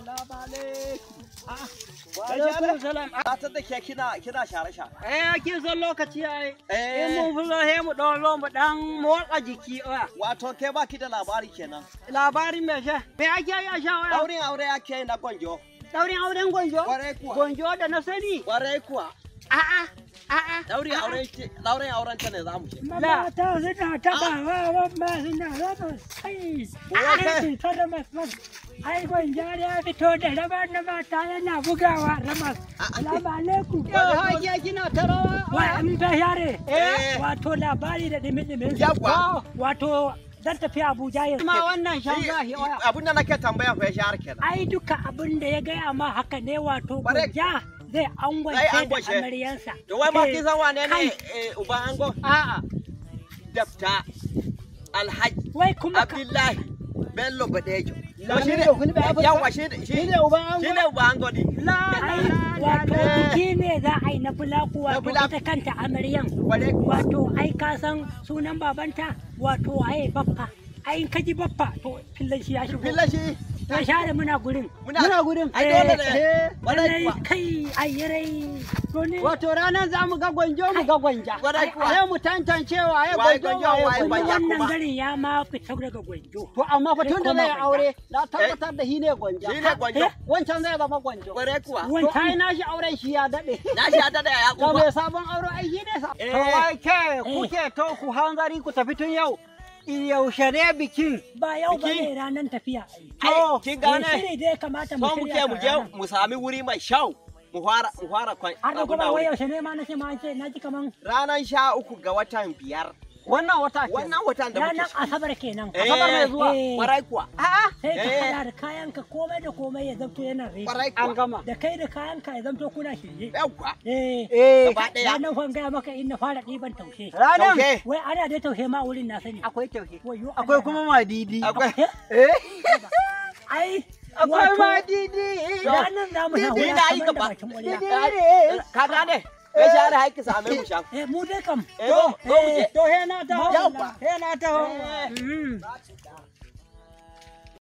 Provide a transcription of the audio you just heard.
Assalamu alaikum. Wa alaikum salam. Matar da ke kina share share. Eh, kin san lokaci ai. Eh. In mun fito he mu ɗan zo mu ɗan motsa jiki oya. Wato ke baki da labari kenan. Labarin me she? Me ake yi a sha oya? Daurin aure ake yi na Gwanjo. Daurin auren Gwanjo? Kwarai kuwa. Gwanjo da na sani. Kwarai kuwa. A'a, a'a. Daurin aure ce, daurin auren ta ne za mu je. Mata suna tabawa, ma suna raba kai. Ai, ta ramas mas. Ai, Gwanja ya fito da raba na mata yana bugawa ramas. Salamu alaikum. Yau hajiya kina ta rawa. Wa in ta share. Eh. Wato labari da dimi-dimin. Yawwa. Wato zan tafi Abuja yanzu. Ma wannan shan zahi oya. Abin da nake tambaya fa ya share kenan. Ai duka abin da ya gaya ma haka ne wato Kwarai. Gwanja zai Zai angwance da angwance. amaryansa. To wai ma kin san wane ne Kai. uban ango? A'a. Dafta Alhaji Wai kuma ka Abdullahi Bello Badejo. Lamido Fulbe Afirka? Yawwa shi ne Shi ne uban ango? Shi ne uban ango ne. La ai la la wato la. biki ne za a yi na fulaku wato fulaku. ita kanta amaryan. Kwarai kuwa. Wato ai ka san sunan babanta wato ai baffa. Ai in ka ji baffa to fillan shi ya shigo. Filla shi. Ya share muna gurin. Muna gurin. Ai dole ne. Eh. Kwarai Lallai kuwa. kai ai rai. To ne Wato ranar za mu ga Gwanjo mu ga Gwanja. Kwarai kuwa. Sai mu tantance waye Waye Gwanjo Gwanjo, waye waye kuma Gwanja. Gwanja wannan kuma. garin ya ma fita daga Gwanjo. To amma fa tun da zai Sai koma aure na tabbatar da shi ne Gwanja. Shi ne Gwanjo. Wancan zai zama Gwanjo. Kwarai kuwa. To Wancan ai nashi auren shi ya daɗe. Na shi ya dada ya Ga kuma. mai sabon aure ai shi ne sa. Eh. To wai ke kuke to ku hanzari ku tafi tun yau. Yaushe ne bikin? Ba yau ba Biki. ne ranar tafiya. Ai. Ai, kin gane? Shiri dai kamata mu So muke shirya mu ka je ranar. mu sami wuri mai shau. Mu fara kwan. Har da abun kuma da wai wuri. yaushe ne ma na ce ma an ce na ji kaman Ranar 13 ga watan 5. Wannan wata ke. Wannan watan da muke ranar ciki. Asabar kenan. Eh, Asabar mai zuwa. Eh. Kwarai kuwa. A'a. Sai ka Eh. hada da kayanka komai da komai ya zamto yana ready. Kwarai An kuwa. gama. Da kai da kayanka ya zamto kuna shirye. Yawwa. Eh. Eh. Gaba ɗaya. Ranar kwan gaya maka in na fara ɗiban taushe. Ranar Taushe. Wai ana dai taushe ma wurin na sani. akwai taushe. Wayyo Akwai Allah kuma madidi. Akwai. Eh. na. Ai. Akwai wato, madidi. Ranar za mu sha Ni wuya na yi kamar da gaba. bakin ƙwarya. Didi. Ka gane? Ya share haiki same mu shan. Eh mu dai kam. Eh, zo mu je. To he na taho. Yawwa. He na taho. Mm.